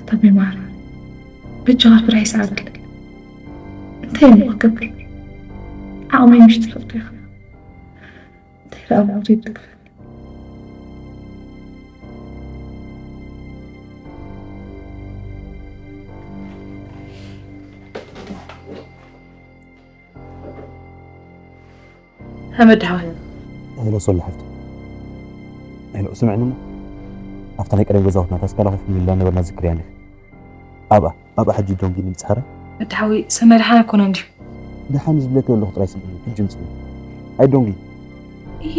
ተሜ ማራ፣ በጃኻ ፍረ ይስዓረለይ። እንታይ እሞ ክገብር? ዓቕመይ ምሽ ትፈልጦ ኢኻ። እንታይ ደኣ ብሞት ይደግፈኒ? ሓመድ ሓወይ። ሄሎ ሶሎ ሓፍቲ። ሄሎ ስምዕኒ እሞ፣ ኣብታ ናይ ቀደም ገዛውትና ታስካላ ኮፍ ንብላ ነበርና ዝክርያ ነሽ? ኣብኣ ኣብኣ ሕጂ ዶንጊ ንምጽሓራ። ወዲ ሓወይ፣ ሰመረ ሓን ኣይኮነን ድዩ? ደሓን ዝብለኪ ኣለኹ ጥራይ ስምዕኒ፣ ሕጂ ምጽኒ። ኣይ ዶንጊ። ይሄ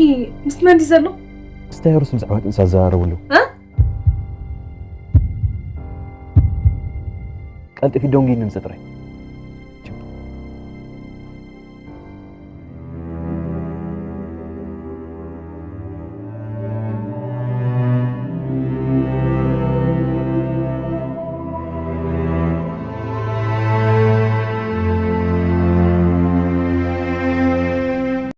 ምስ መን ድዩ ዘሎ? ስታይ ሩስ ብዛዕባ ጥንሳ ዘራረቡ ኣለዉ። እ? ቀልጥፊ ዶንጊ ንምጸ ጥራይ።